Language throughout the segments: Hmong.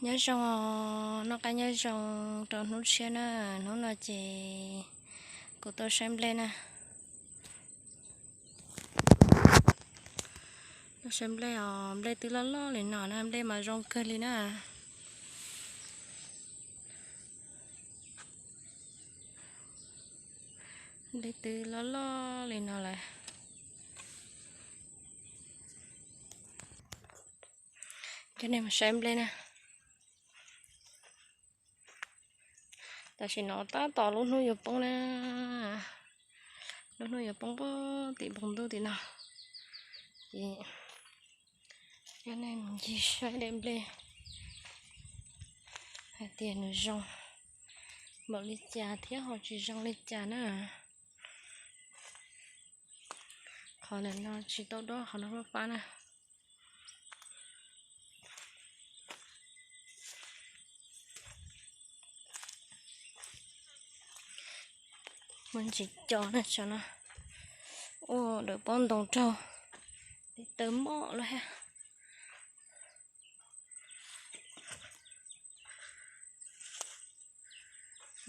Nyob zoo, noj qab nyob zoo rau hnub tshiab na. Hnub no ces kuv tuaj saib nplej na. Tuaj saib nplej os, nplej twb loj loj li no na, nplej mas zoo kawg li na. Nplej twb loj loj li no lawm. Coj nej mus saib nplej na. Tam sim no tab tom lub hnub yuav poob na, lub hnub yuav poob pem tim npoo ntuj tim no. Ces coj nej mus ncig saib daim nplej hais tias nws zoo npaum li cas thiab ho tsis zoo li cas na. Qhov ntawm no tsis tau dob, qhov no fab fab na. Muaj ntsis co na, tsam no ua dawm pob ntoo raug, tawv mom lawm thiab.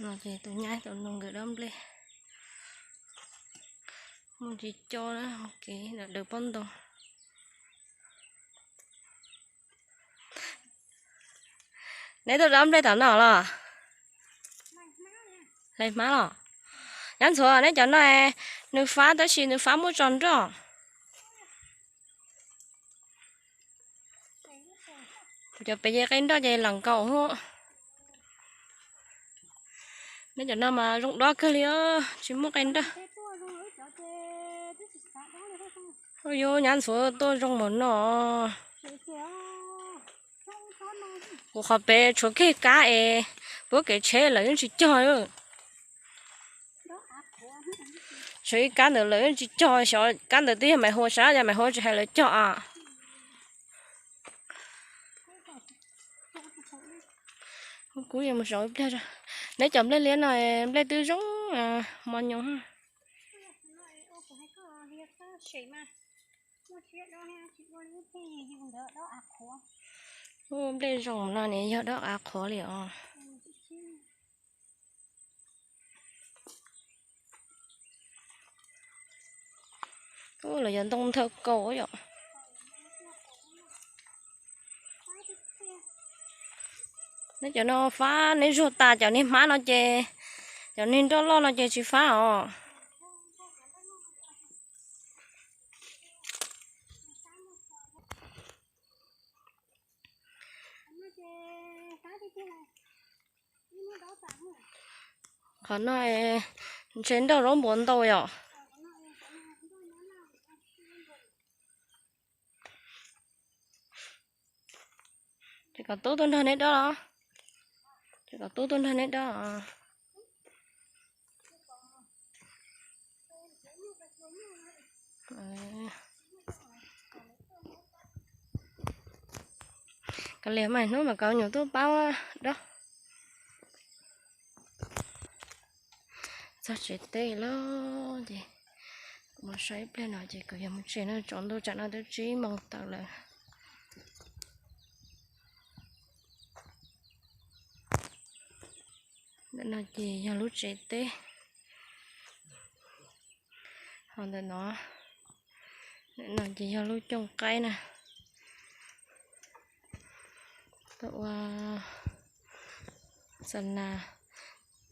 No ces tus nyab tus nus nkawd dob nplej. Muaj ntsis co na, kev dawm pob ntoo. Neb tuaj dob nplej tom no los? Hlais hmab los? Nyab ntxhuav, neb cov no nws fab tab sis nws fab muaj tsos nroj. Kuv cov pem ces qe nroj ces lam nkaus. Neb cov no mas zoo dob kawg li, tsis muaj qe nroj. Ua yuav nyab ntxhuav tuaj zoo npaum no. Kuv qhov pem tshuav kiag kab es puab kev tsheb lawv yeej tsis cog. Tshuav ib kab ntawd lawv yeej tsis cog, xyov kab ntawd twb yog Maiv Hua sab, yog Maiv Hua tsis hais lawv cog a. Kuv yuav mus zaum ib pliag. Neb cov nplej liab no nplej twb zoo mos nyoos. Nplej zoo no ne yog dob av qhuav li os. Ua los yog ntoo nthawv kaus yom. Neb cov no fab neb zuag tas, cov niag hmab no ces, cov niag nroj loj no ces tsis fab os. Qhov no ntshe nroj zaub npua ntau yom. Ces kom tub tuaj nrog neb dob los? Ces kom tub tuaj nrog neb dob. Kav liam, mas hnub mas kav nyuam tub paub dob. Txog tsev teb lawm ces kuv mus saib ib pliag no ces kuv yuav mus tsev na, tsaus ntuj tsam no twb tsib moos tawm lawm. Ntawm no ces yog lub tsev teb. Ho ntawm no, ntawm no ces yog lub cooj qaib na. Tuaj ua xa nas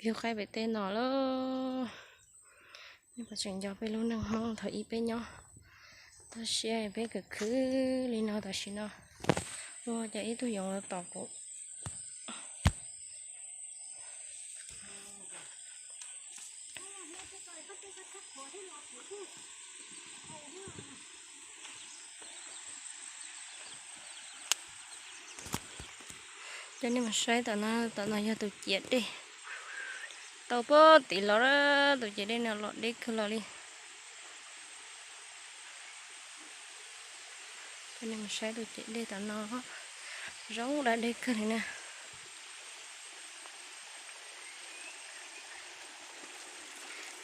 yug qaib pem tej no lawm. Nej puas tseem nco peb lub neej Hmoob thaum ub peb nyob, toj siab peb khwv khwv li no tam sim no. Ua cas ib tug yoov los tom kuv. Coj nej mus saib tom no, tom no yog tus ciav dej. Tau puag tim los, tus ciav dej no los deb kawg los li. Coj nej mus saib tus ciav dej tom no, zoo da dej kawg li na.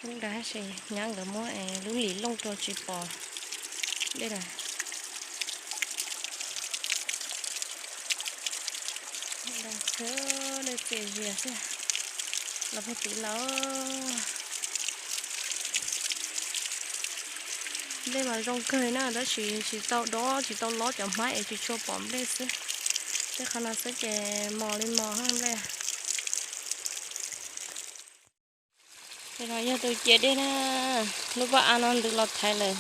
Lub da ces nyab nkawd muab lub lis looj rau tsis pom dej lawm. Ntoo khwb dej txias zias xwb, los pem tid lawm. Dej mas zoo kawg na, tab sis tsis tau dob tsis tau lob cov hmab es tsis tshua pom nplej xwb. Tej qhov no xwb ces mos li mos nplej. Ces no yog tus ciav dej na, lub pob av no ntws los thaiv lawm,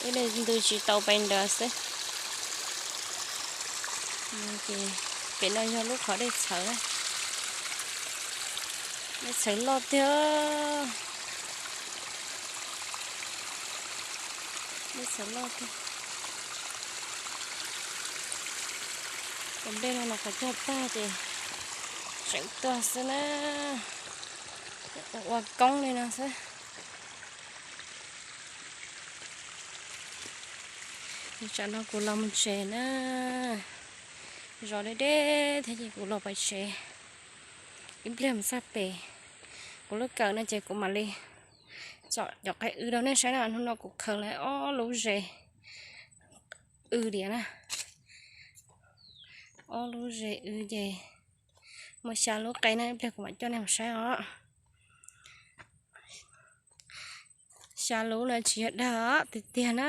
ib leeg ntws tsis tau pes ntawd xwb. Pem no yog lub qhov dej txhawv, dej txhawv loj tiag, dej txhawv loj tiag. Tus dej no los qhov cog tag ces tseem tuaj xwb na, ua koob li no xwb. Tsam no kuv los mus tsev na, zos deb deb thiab ces kuv los pais tsev, ib pliag mus txog pem kuv lub kawm no ces kuv mam li tsom cov qaib w rau nej saib na. Hnub no kuv khaws lawm ob lub zes w diam na, ob lub zes w ces muaj xya lub qe na, ib pliag kuv mam coj nej mus saib os. Xya lub no tsis yog dag tiag tiag na.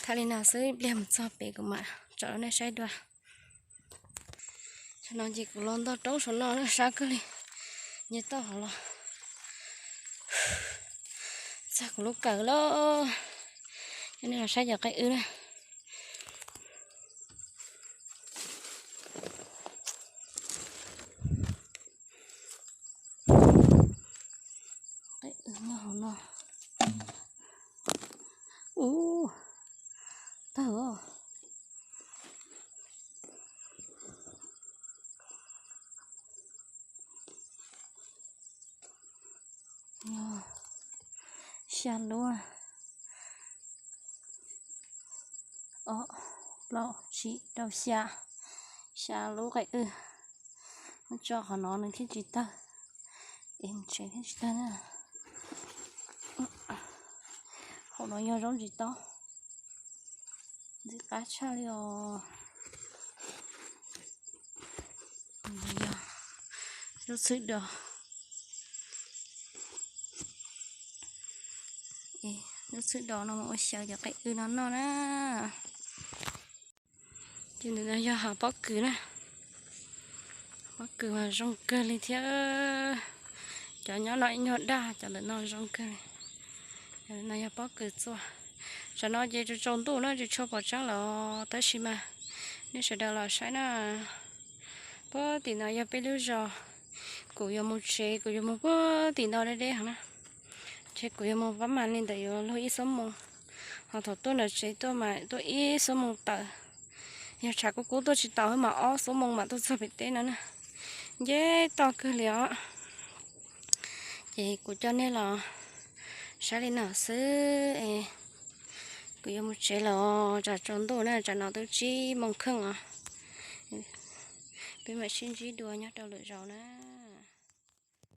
Thaij li no xwb, ib pliag mus txog pem kuv mam tsom rau nej saib dua. Tam no ces kuv los ntog roob saum no na, sab kawg li, nce toj hov los txog kuv lub kawm lawm. Coj nej los saib cov qaib w na. Qaib w nyob hauv no. Ub, tawg os. Xya lub, ob, plaub, tsib, rau, xya, xya lub qaib w. Muab tso qhov no nws thiaj tsis tawg, es mus tsev thiaj tsis tawg na. Hauv no yog zaub ntsis taub, ntxim qab tshaj li os. Yog zaub txhwb dos, zaub txhwb dos no mus ua xyaw cov qaib w no noj na. Ces ntawm no yog hav pob kws na, pob kws mas zoo kawg li thiab. Cov nyob no ib nyuag daj, cov ntawm no zoo kawg li. No yog pob kws txua. Tam no ces tsaus tsaus ntuj na tsis tshua pom tseeb lawm tab sis mas nej sawv daws los saib na. Puag tim no yog peb lub zos, kuv yuav mus tsev, kuv yuav mus puag tim no deb deb heev na. Ces kuv yuav mus pab mas li ntawm yuav luag ib xuab moos, ho thaum tuaj nram tsev tuaj mas tuaj ib xuab moos tawm. Yog tshav kub kub tuaj tsis tau mas ob xuab moos mam tuaj txog pem teb no na. Nce toj kawg li os. Ces kuv coj nej los saib li no xwb es kuv yuav mus tsev lawm, tsam tsaus ntuj na, tsam no twb tsib moos kheej os. Peb mam sib ntsib dua nyob rau lwm zaus na.